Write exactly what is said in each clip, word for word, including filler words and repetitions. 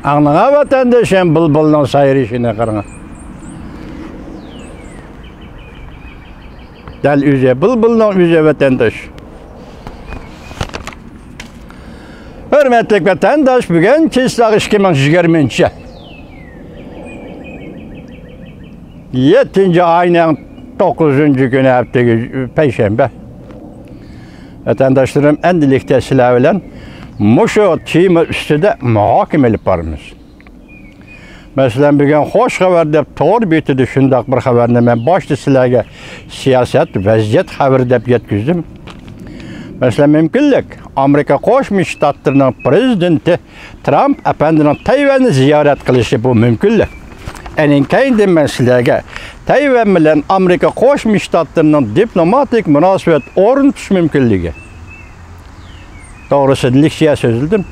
ئاڭلاڭا ۋەتەندىشىم، بۇلبۇلنىڭ سايرىشىنى قاراڭا. دەل ئۆزى، بۇلبۇلنىڭ ئۆزى ۋەتەنداش. ھۆرمەتلىك ۋەتەنداش، بۈگۈن چىسلاق ئىككى مىڭ يىگىرمىنچى يىل. يەتتىنچى ئاينىڭ توققۇزىنچى كۈنى، ھەپتىگە پەيشەنبە. ۋەتەنداشلىرىم، ئەندىلىكتە سىلەر بىلەن مۇشۇ تېما ئۈستىدە مۇھاكىمە ئېلىپ بارىمىز. مەسىلەن، بۈگۈن خوش خەۋەر دەپ تور بېتىدە شۇنداق بىر خەۋەرنى مەن باشتا سىلەرگە سىياسەت، ۋەزىيەت خەۋىرى دەپ يەتكۈزدۈم. مەسىلەن، مۇمكىنلىك، ئامېرىكا قوشما شتاتلىرىنىڭ پرېزىدېنتى ترامپ ئەپەندىنىڭ تەيۋەننى زىيارەت قىلىشى بۇ مۇمكىنلىك. ئەنىڭ كەينىدىن مەن سىلەرگە تەيۋەن بىلەن ئامېرىكا قوشما شتاتلىرىنىڭ دىپلوماتىك مۇناسىۋەت ئورنىتىش مۇمكىنلىكى توغرىسىدا لېكسىيە سۆزلىدىم.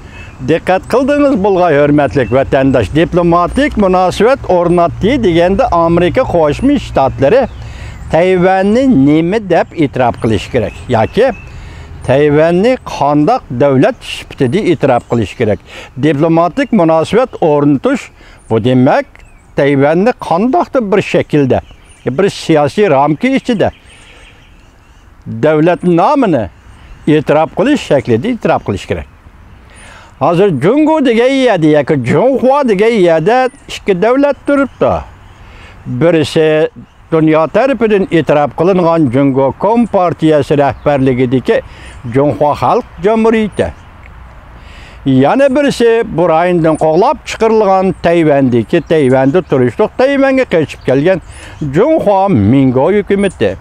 دىققەت قىلدىڭىز بولغاي، ھۆرمەتلىك ۋەتەنداش، دىپلوماتىك مۇناسىۋەت ئورناتتى دېگەندە ئامېرىكا قوشما شتاتلىرى تەيۋەننى نېمە دەپ ئېتىراپ قىلىشى كېرەك؟ ياكى تەيۋەننى قانداق دۆلەت سۈپىتىدە ئېتىراپ قىلىشى كېرەك؟ دىپلوماتىك مۇناسىۋەت ئورنىتىش، بۇ دېمەك، تەيۋەننى قانداقتۇر بىر شەكىلدە، بىر سىياسىي رامكا ئىچىدە دۆلەت نامىنى ئېتىراپ قىلىش شەكلىدە ئېتىراپ قىلىش كېرەك. ھازىر جۇڭگو دېگەن يەردە ياكى جۇڭخۇا دېگەن يەردە ئىككى دۆلەت تۇرۇپتۇ. بىرسى دۇنيا تەرىپىدىن ئېتىراپ قىلىنغان جۇڭگو كومپارتىيەسى رەھبەرلىكىدىكى جۇڭخۇا خەلق جۇمھۇرىيىتى. يەنە بىرسى بۇ رايوندىن قوغلاپ چىقىرىلغان تەيۋەندىكى، تەيۋەندە تۇرۇشلۇق، تەيۋەنگە قېچىپ كەلگەن جۇڭخۇا مىڭگو ھۆكۈمىتى.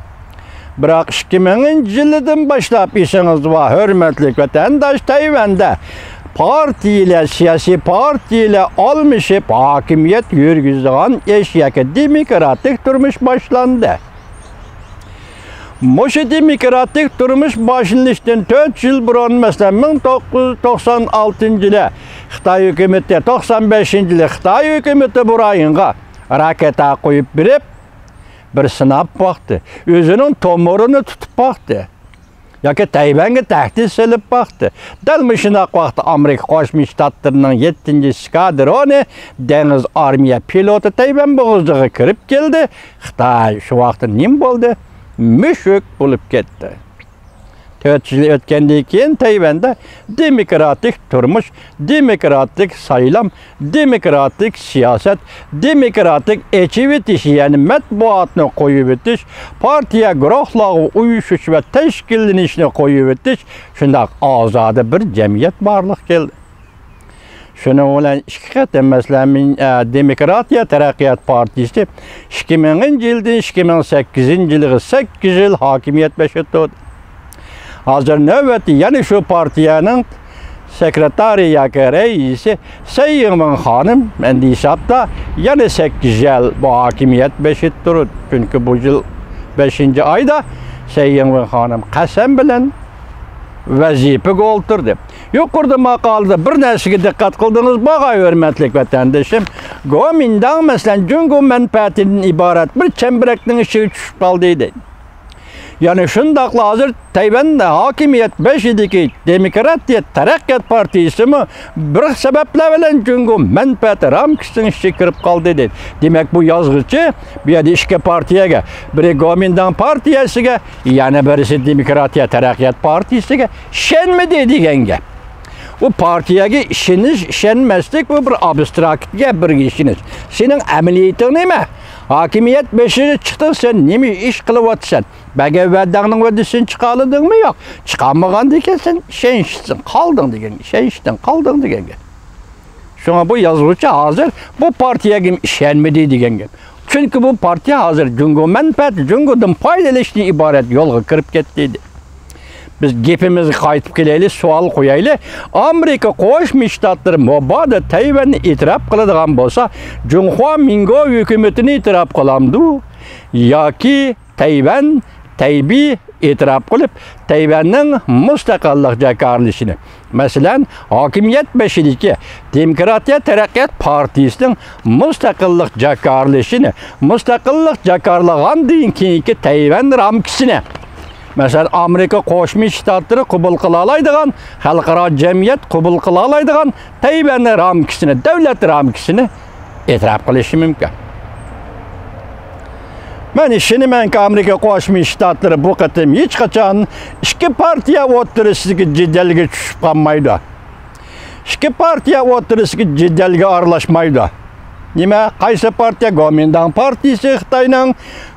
بىراق ئىككى مىڭىنچى يىلىدىن باشلاپ ئېسىڭىزدە بار، ھۆرمەتلىك ۋەتەنداش، تەيۋەندە پارتىيىلەر، سىياسىي پارتىيىلەر ئالمىشىپ ھاكىمىيەت يۈرگۈزىدىغان ئىش ياكى دېموكراتىك تۇرمۇش باشلاندى. مۇشۇ دېموكراتىك تۇرمۇش باشلىنىشتىن تۆت يىل بۇرۇن، مەسىلەن، مىڭ توققۇز يۈز توقسان ئالتىنچى يىلى خىتاي ھۆكۈمىتى، توقسان بەشىنچى يىلى خىتاي ھۆكۈمىتى بۇ رايونغا راكېتا قويۇپ بېرىپ، بىر سىناپ باقتى. ئۆزىنىڭ تومۇرىنى تۇتۇپ باقتى. ياكى تەيۋەنگە تەھدىت سېلىپ باقتى. دەل مۇشۇنداق ۋاقىتتا ئامېرىكا قوشما شتاتلىرىنىڭ يەتتىنچى ئېسكادرونى دېڭىز ئارمىيە پىلوتى تەيۋەن بوغۇزىغا كىرىپ كەلدى. خىتاي شۇ ۋاقىتتا نېمە بولدى؟ مۈشۈك بولۇپ كەتتى. تۆت يىل ئۆتكەندىن كېيىن تەيۋەندە دېموكراتىك تۇرمۇش، دېموكراتىك سايلام، دېموكراتىك سىياسەت، دېموكراتىك ئېچىۋېتىش، يەنى مەتبۇئاتنى قويۇۋېتىش، پارتىيە گۇرۇھلارغا ئۇيۇشۇش ۋە تەشكىللىنىشنى قويۇۋېتىش، شۇنداق ئازادە بىر جەمئىيەت بارلىققا كەلدى. شۇنىڭ بىلەن ئىككى قېتىم، مەسىلەن، مىن-، ئە، دېموكراتىيە تەرەققىيات پارتىيىسى ئىككى مىڭىنچى يىلدىن ئىككى مىڭ سەككىزىنچى يىلغا سەككىز يىل ھاكىمىيەت بېشىدا تۇردى. ھازىر نۆۋەتتە يەنە شۇ پارتىيەنىڭ سېكرېتارى ياكى رەئىسى سەي يىڭۋېن خانىم، مەندە ھېسابتا، يەنە سەككىز يىل بۇ ھاكىمىيەت بېشىدا تۇرىدۇ. چۈنكى بۇ يىل بەشىنچى ئايدا سەي يىڭۋېن خانىم قەسەم بىلەن ۋەزىپىگە ئولتۇردى. يۇقىرىدا ماقالىدە بىر نەرسىگە دىققەت قىلدىڭىز بولغاي، ھۆرمەتلىك ۋەتەندىشىم، گومىنداڭ، مەسىلەن، جۇڭگو مەنپەئەتىدىن ئىبارەت بىر چەمبىرەكنىڭ ئىچىگە چۈشۈپ قالدى دەيدۇ. يەنە شۇنداقلا ھازىر تەيۋەن ھاكىمىيەت بېشىدىكى دېموكراتىيە تەرەققىيات پارتىيىسىمۇ بىر سەۋەبلەر بىلەن جۇڭگو مەنپەئەت رامكىسىنىڭ ئىچىگە كىرىپ قالدى دەيدۇ. دېمەك، بۇ يازغۇچى بۇ يەردە ئىككى پارتىيەگە، بىرى گومىنداڭ پارتىيەسىگە، يەنە بىرسى دېموكراتىيە تەرەققىيات پارتىيىسىگە ئىشەنمىدى دېگەن گەپ. ئۇ پارتىيەگە ئىشىنىش، ئىشەنمەسلىك، بۇ بىر ئابستراكت گەپ، بىرگە ئىشىنىش. سېنىڭ ئەمەلىيىتىڭ نېمە؟ ھاكىمىيەت بېشىغا چىقتىڭ، سەن نېمە ئىش قىلىۋاتىسەن؟ بەرگەن ۋەدەڭنىڭ ۋەدىسىنى چىقارالىدىڭمۇ؟ ياق. چىقارمىغاندىكىن سەن ئىشەنچسىز قالدىڭ دېگەن، ئىشەنچتىن قالدىڭ دېگەن گەپ. شۇڭا بۇ يازغۇچى ھازىر بۇ پارتىيەگە ئىشەنمىدى دېگەن گەپ. چۈنكى بۇ پارتىيە ھازىر جۇڭگو مەنپەئەتى، جۇڭگودىن پايدىلىنىشتىن ئىبارەت يولغا كىرىپ كەتتى. بىز گېپىمىزگە قايتىپ كېلەيلى، سوئال قويايلى. ئامېرىكا قوشما شتاتلىرى مۇبادا تەيۋەننى ئېتىراپ قىلىدىغان بولسا، جۇڭخۇا مىڭگو ھۆكۈمىتىنى ئېتىراپ قىلامدۇ؟ ياكى تەيۋەن، تەيبېي ئېتىراپ قىلىپ، تەيۋەننىڭ مۇستەقىللىق جاكارلىشىنى، مەسىلەن، ھاكىمىيەت بېشىدىكى دېموكراتىيە تەرەققىيات پارتىيىسىنىڭ مۇستەقىللىق جاكارلىشىنى، مۇستەقىللىق جاكارلىغاندىن كېيىنكى تەيۋەن رامكىسىنى، مەسىلەن، ئامېرىكا قوشما شتاتلىرى قوبۇل قىلالايدىغان، خەلقئارا جەمئىيەت قوبۇل قىلالايدىغان تەيۋەن رامكىسىنى، دۆلەت رامكىسىنى ئېتىراپ قىلىشى مۇمكىن. مەن ئىشىنىمەنكى، ئامېرىكا قوشما شتاتلىرى بۇ قېتىم ھېچقاچان ئىككى پارتىيە ئوتتۇرىسىدىكى جېدەلگە چۈشۈپ قالمايدۇ. ئىككى پارتىيە ئوتتۇرىسىدىكى جېدەلگە ئارىلاشمايدۇ. نېمە، قايسى پارتىيە؟ گومىنداڭ پارتىيىسى خىتاينىڭ،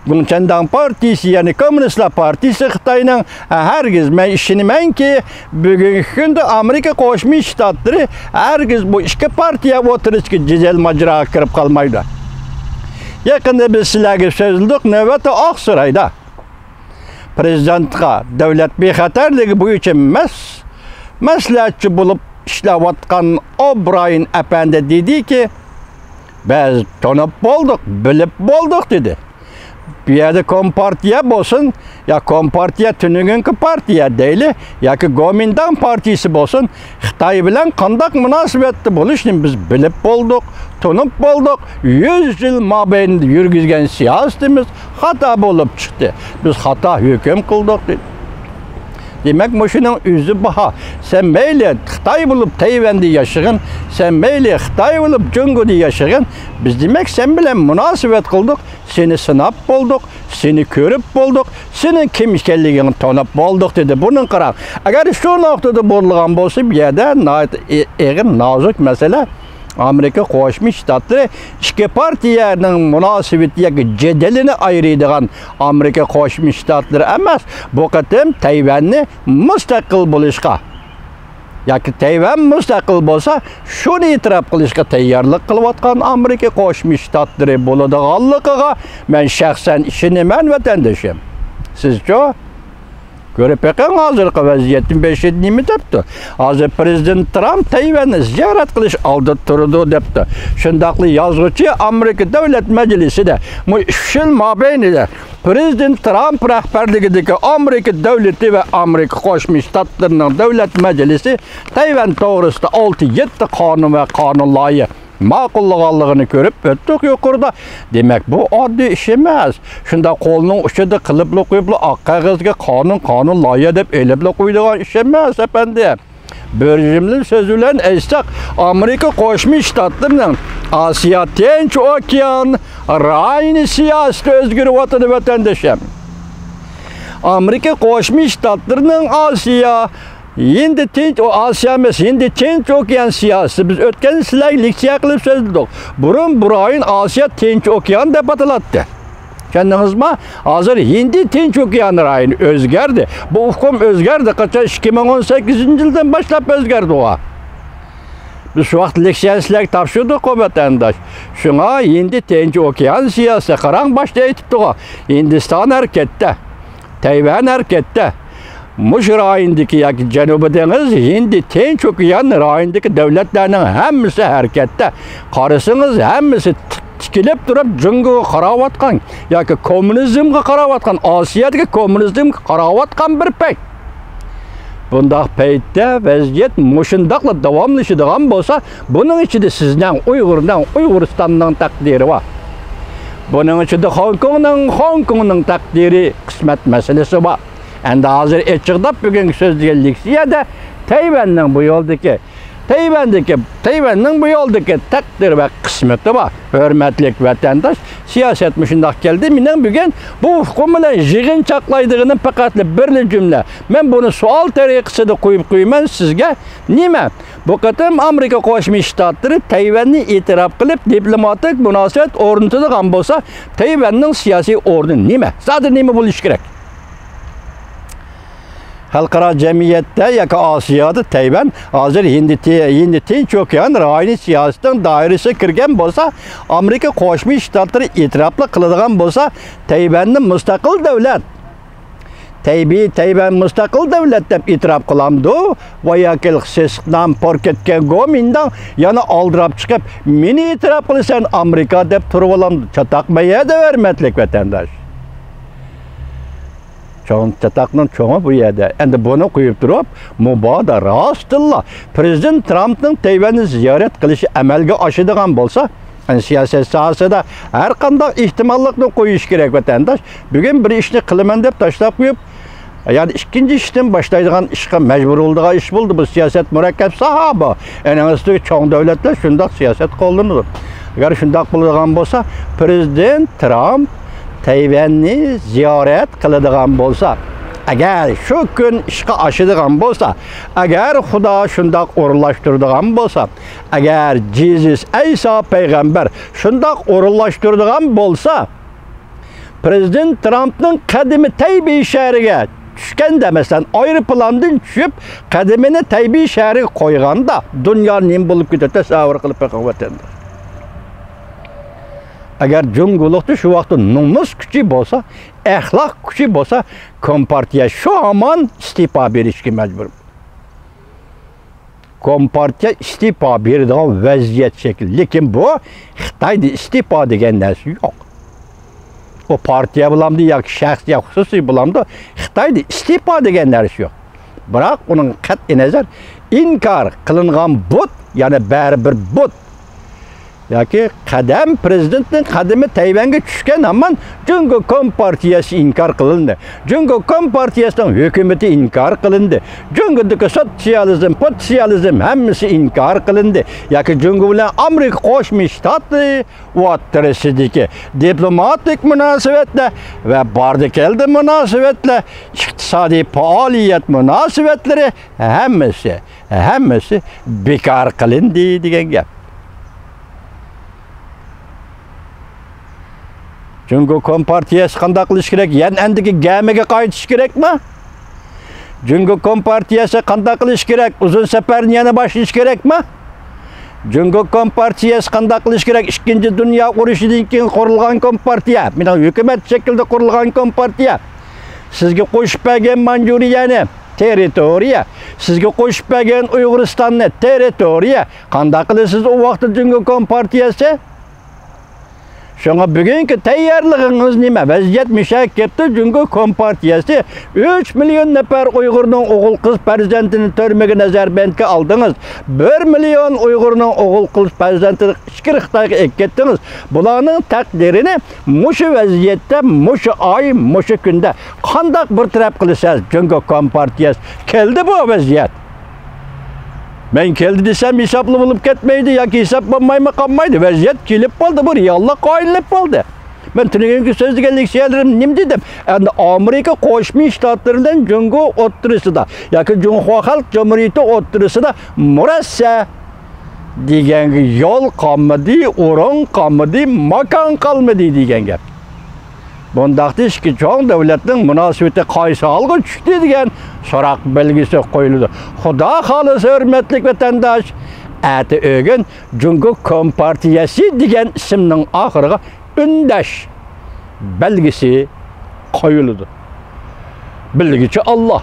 گۇڭچەنداڭ پارتىيىسى، يەنى كوممۇنىستلار پارتىيىسى خىتاينىڭ. ھەرگىز مەن ئىشىنىمەنكى، بۈگۈنكى كۈندە ئامېرىكا قوشما شتاتلىرى ھەرگىز بۇ ئىككى پارتىيە ئوتتۇرىسىدىكى جېدەل ماجىراغا كىرىپ قالمايدۇ. يېقىندا بىز سىلەرگە سۆزلىدۇق، نۆۋەتتە ئاقسارايدا پرېزىدېنتقا دۆلەت بىخەتەرلىكى بويىچە مەس-، مەسلىھەتچى بولۇپ ئىشلەۋاتقان ئوبراين ئەپەندى دېدىكى، بىز تونۇپ بولدۇق، بىلىپ بولدۇق، دېدى. بۇ يەردە كومپارتىيە بولسۇن، يا كومپارتىيە تۈنۈگۈنكى پارتىيە دەيلى، ياكى گومىنداڭ پارتىيىسى بولسۇن، خىتاي بىلەن قانداق مۇناسىۋەتتە بولۇشنى بىز بىلىپ بولدۇق، تونۇپ بولدۇق. يۈز يىل مابەينىدە يۈرگۈزگەن سىياسىتىمىز خاتا بولۇپ چىقتى. بىز خاتا ھۆكۈم قىلدۇق، دېدى. دېمەك، مۇشۇنىڭ ئۆزى باھا. سەن مەيلى خىتاي بولۇپ تەيۋەندە ياشىغىن، سەن مەيلى خىتاي بولۇپ جۇڭگودا ياشىغىن، بىز، دېمەك، سەن بىلەن مۇناسىۋەت قىلدۇق، سېنى سىناپ بولدۇق، سېنى كۆرۈپ بولدۇق، سېنىڭ كىم ئىكەنلىكىڭنى تونۇپ بولدۇق، دېدى. بۇنىڭ قاراڭ، ئەگەر شۇ نۇقتىدا بولىدىغان بولسا، بۇ يەردە ناھايىتى ئېغىر، نازۇك مەسىلە. ئامېرىكا قوشما شتاتلىرى ئىككى پارتىيەنىڭ مۇناسىۋىتى ياكى جېدىلىنى ئايرىيدىغان ئامېرىكا قوشما شتاتلىرى ئەمەس، بۇ قېتىم تەيۋەننى مۇستەقىل بولۇشقا ياكى تەيۋەن مۇستەقىل بولسا، شۇنى ئېتىراپ قىلىشقا تەييارلىق قىلىۋاتقان ئامېرىكا قوشما شتاتلىرى بولىدىغانلىقىغا مەن شەخسەن ئىشىنىمەن، ۋەتەندىشىم. سىزچۇ؟ كۆرۈپ بېقىڭ، ھازىرقى ۋەزىيەتنى. بېشىدا نېمە دەپتۇ؟ ھازىر پرېزىدېنت ترامپ تەيۋەننى زىيارەت قىلىش ئالدىدا تۇرىدۇ دەپتۇ. شۇنداقلا يازغۇچى ئامېرىكا دۆلەت مەجلىسىدە، مۇ ئۈچ يىل مابەينىدە پرېزىدېنت ترامپ رەھبەرلىكىدىكى ئامېرىكا دۆلىتى ۋە ئامېرىكا قوشما شتاتلىرىنىڭ دۆلەت مەجلىسى تەيۋەن توغرىسىدا ئالتە يەتتە قانۇن ۋە قانۇن لايىھە ماقۇللىغانلىقىنى كۆرۈپ ئۆتتۇق يۇقىرىدا. دېمەك، بۇ ئاددىي ئىش ئەمەس. شۇنداق قولنىڭ ئۇچىدا قىلىپلا قويۇپلا، ئاق قەغەزگە قانۇن، قانۇن لايىھە دەپ ئېلىپلا قويىدىغان ئىش ئەمەس، ئەپەندى. بىر جۈملە سۆز بىلەن ئېيتساق، ئامېرىكا قوشما شتاتلىرىنىڭ ئاسىيا، تىنچ ئوكيان رايونى سىياسىتى ئۆزگىرىۋاتىدۇ، ۋەتەندىشىم. ئامېرىكا قوشما شتاتلىرىنىڭ ئاسىيا، ھىندى تىنچ، ئۇ ئاسىيا ئەمەس، ھىندى تىنچ ئوكيان سىياسىتى. بىز ئۆتكەن سىلەرگە لېكسىيە قىلىپ سۆزلىدۇق. بۇرۇن بۇ رايون ئاسىيا تىنچ ئوكيان دەپ ئاتىلاتتى. چۈشەندىڭىزمۇ؟ ھازىر ھىندى تىنچ ئوكيان رايونى ئۆزگەردى. بۇ ئۇقۇم ئۆزگەردى. قاچان؟ ئىككى مىڭ ئون سەككىزىنچى يىلدىن باشلاپ ئۆزگەردى ئۇ. بىز شۇ ۋاقىت لېكسىيەنى سىلەرگە تاپشۇردۇققۇ، ۋەتەنداش. شۇڭا ھىندى تىنچ ئوكيان سىياسىتى، قاراڭ، باشتا ئېيتىپتىغۇ، ھىندىستان ھەرىكەتتە، تەيۋەن ھەرىكەتتە. مۇشۇ رايوندىكى ياكى جەنۇبىي دېڭىز، ھىندى تىنچ ئوكيان رايونىدىكى دۆلەتلەرنىڭ ھەممىسى ھەرىكەتتە. قارىسىڭىز، ھەممىسى تىك-، تىكىلىپ تۇرۇپ جۇڭگوغا قاراۋاتقان ياكى كوممۇنىزمغا قاراۋاتقان، ئاسىيادىكى كوممۇنىزمغا قاراۋاتقان بىر پەيت. بۇنداق پەيتتە ۋەزىيەت مۇشۇنداقلا داۋاملىشىدىغان بولسا، بۇنىڭ ئىچىدە سىزنىڭ، ئۇيغۇرنىڭ، ئۇيغۇرىستاننىڭ تەقدىرى بار. بۇنىڭ ئىچىدە خوڭكوڭنىڭ، خوڭكوڭنىڭ تەقدىرى، قىسمەت مەسىلىسى بار. ئەمدى ھازىر ئېچىقلاپ بۈگۈنكى سۆزلىگەن لېكسىيەدە تەيۋەننىڭ بۇ يولدىكى، تەيۋەندىكى، تەيۋەننىڭ بۇ يولدىكى تەقدىر ۋە قىسمىتى بار. ھۆرمەتلىك ۋەتەنداش، سىياسەت مۇشۇنداق كەلدى. مېنىڭ بۈگۈن بۇ ئۇقۇم بىلەن يىغىنچاقلايدىغىنىم پەقەتلا بىرلا جۈملە. مەن بۇنى سوئال تەرىقىسىدە قويۇپ قويىمەن سىزگە. نېمە؟ بۇ قېتىم ئامېرىكا قوشما شتاتلىرى تەيۋەننى ئېتىراپ قىلىپ، دىپلوماتىك مۇناسىۋەت ئورنىتىدىغان بولسا، تەيۋەننىڭ سىياسىي ئورنى نېمە؟ زادى نېمە بولۇشى كېرەك؟ خەلقئارا جەمئىيەتتە ياكى ئاسىيادا تەيۋەن ھازىر ھىندى تى-، ھىندى تىنچ ئوكيان رايونى سىياسىتىنىڭ دائىرىسىگە كىرگەن بولسا، ئامېرىكا قوشما شتاتلىرى ئېتىراپلا قىلىدىغان بولسا، تەيۋەننى مۇستەقىل دۆلەت، تەيبىي تەيۋەن مۇستەقىل دۆلەت دەپ ئېتىراپ قىلامدۇ؟ ۋە ياكى سېسىق نام پور كەتكەن گومىنداڭ يەنە ئالدىراپ چىقىپ، مېنى ئېتىراپ قىلىسەن ئامېرىكا دەپ تۇرۇۋالامدۇ؟ چاتاق مەيەدە، ھۆرمەتلىك ۋەتەنداش. چوڭ، چاتاقنىڭ چوڭى بۇ يەردە. ئەمدى بۇنى قويۇپ تۇرۇپ، مۇبادا راستتىنلا پرېزىدېنت ترامپنىڭ تەيۋەننى زىيارەت قىلىشى ئەمەلگە ئاشىدىغان بولسا، يەنى سىياسەت ساھەسىدە ھەر قانداق ئېھتىماللىقنى قويۇش كېرەك، ۋەتەنداش. بۈگۈن بىر ئىشنى قىلىمەن دەپ تاشلاپ قويۇپ، يەنى ئىككىنچى ئىشتىن باشلايدىغان ئىشقا مەجبۇر بولىدىغان ئىش بولدى. بۇ سىياسەت مۇرەككەپ ساھە بۇ. ئەنە ئۆستىكى چوڭ دۆلەتلەر شۇنداق سىياسەت قوللىنىدۇ. ئەگەر شۇنداق بولىدىغان بولسا، پىرېزىدېنت ترامپ تەيۋەننى زىيارەت قىلىدىغان بولسا، ئەگەر شۇ كۈن ئىشقا ئاشىدىغان بولسا، ئەگەر خۇدا شۇنداق ئورۇنلاشتۇرىدىغان بولسا، ئەگەر جېزۇس ئەيسا پەيغەمبەر شۇنداق ئورۇنلاشتۇرىدىغان بولسا، پىرېزىدېنت ترامپنىڭ قەدىمى تەيبېي شەھىرىگە چۈشكەندە، مەسىلەن، ئايروپىلاندىن چۈشۈپ، قەدىمىنى تەيبېي شەھىرىگە قويغاندا، دۇنيا نېمە بولۇپ كېتىدۇ، تەسەۋۋۇر قىلىپ بېقىڭ، ۋەتەنداش. ئەگەر جۇڭگولۇقتا شۇ ۋاقىتتا نومۇس كۈچى بولسا، ئەخلاق كۈچى بولسا، كومپارتىيە شۇ ھامان ئىستېپا بېرىشكە مەجبۇر. كومپارتىيە ئىستېپا بېرىدىغان ۋەزىيەت شەكىل. لېكىن بۇ خىتايدا ئىستېپا دېگەن نەرسە يوق. ئۇ پارتىيە بولامدۇ ياكى شەخس يا خۇسۇسىي بولامدۇ، خىتايدا ئىستېپا دېگەن نەرسە يوق. بىراق ئۇنىڭ قەتئىي نەزەر ئىنكار قىلىنغان بۇت، يەنى بەرىبىر بۇت. ياكى قەدەم، پىرېزىدېنتنىڭ قەدىمى تەيۋەنگە چۈشكەن ھامان جۇڭگو كومپارتىيەسى ئىنكار قىلىندى. جۇڭگو كومپارتىيەسىنىڭ ھۆكۈمىتى ئىنكار قىلىندى. جۇڭگودىكى سوتسىيالىزم، پوتسىيالىزم ھەممىسى ئىنكار قىلىندى. ياكى جۇڭگو بىلەن ئامېرىكا قوشما شتاتلىرى ئوتتۇرىسىدىكى دىپلوماتىك مۇناسىۋەتلەر ۋە باردى كەلدى مۇناسىۋەتلەر، ئىقتىسادىي پائالىيەت مۇناسىۋەتلىرى ھەممىسى، ھەممىسى بىكار قىلىندى دېگەن گەپ. جۇڭگو كومپارتىيەسى قانداق قىلىش كېرەك؟ يەنئەندىكى گەمىگە قايتىش كېرەكمۇ؟ جۇڭگو كومپارتىيەسى قانداق قىلىش كېرەك؟ ئۇزۇن سەپەرنى يەنە باشلىشى كېرەكمۇ؟ جۇڭگو كومپارتىيەسى قانداق قىلىش كېرەك؟ ئىككىنچى دۇنيا ئۇرۇشىدىن كېيىن قۇرۇلغان كومپارتىيە، مېنىڭ ھۆكۈمەت شەكلىدە قۇرۇلغان كومپارتىيە. سىزگە قوشۇپ بەرگەن مانجۇرىيەنى تېررىتورىيە، سىزگە قوشۇپ بەرگەن ئۇيغۇرىستاننى تېررىتورىيە. قانداق قىلىسىز ئۇ ۋاقىتتا جۇڭگو كومپارتىيەسى؟ شۇڭا بۈگۈنكى تەييارلىقىڭىز نېمە؟ ۋەزىيەت مۇشەگە كەپتۇ. جۇڭگو كومپارتىيەسى ئۈچ مىليون نەپەر ئۇيغۇرنىڭ ئوغۇل قىز پەرزەنتىنى تۈرمىگە نەزەربەندكە ئالدىڭىز. بىر مىليون ئۇيغۇرنىڭ ئوغۇل قىز پەرزەنتىنى ئىچكىرى خىتايغا ئېلىپ كەتتىڭىز. بۇلارنىڭ تەقدىرىنى مۇشۇ ۋەزىيەتتە، مۇشۇ ئاي، مۇشۇ كۈندە قانداق بىر تەرەپ قىلىسىز؟ جۇڭگو كومپارتىيەسى كەلدى بۇ ۋەزىيەت. مەن كەلدى دېسەم، ھېسابلا بولۇپ كەتمەيدۇ ياكى ھېساب بولمايمۇ قالمايدۇ. ۋەزىيەت كېلىپ قالدى، بۇ رېئاللىققا ئايلىنىپ قالدى. مەن تۈنۈگۈنكى سۆزلىگەن لېكسىيەلىرىمدە نېمە دېدىم؟ ئەمدى ئامېرىكا قوشما شتاتلىرى بىلەن جۇڭگو ئوتتۇرىسىدا ياكى جۇڭخۇا خەلق جۇمھۇرىيىتى ئوتتۇرىسىدا مۇرەسسە دېگەنگە يول قالمىدى، ئورۇن قالمىدى، ماكان قالمىدى دېگەن گەپ. بۇنداقتا ئىككى چوڭ دۆلەتنىڭ مۇناسىۋىتى قايسى ھالغا چۈشتى دېگەن سوراق بەلگىسى قويۇلىدۇ. خۇدا خالىسا، ھۆرمەتلىك ۋەتەنداش، ئەتە ئۆگۈن جۇڭگو كومپارتىيەسى دېگەن ئىسىمنىڭ ئاخىرىغا ئۈندەش بەلگىسى قويۇلىدۇ. بىلگۈچى ئاللا.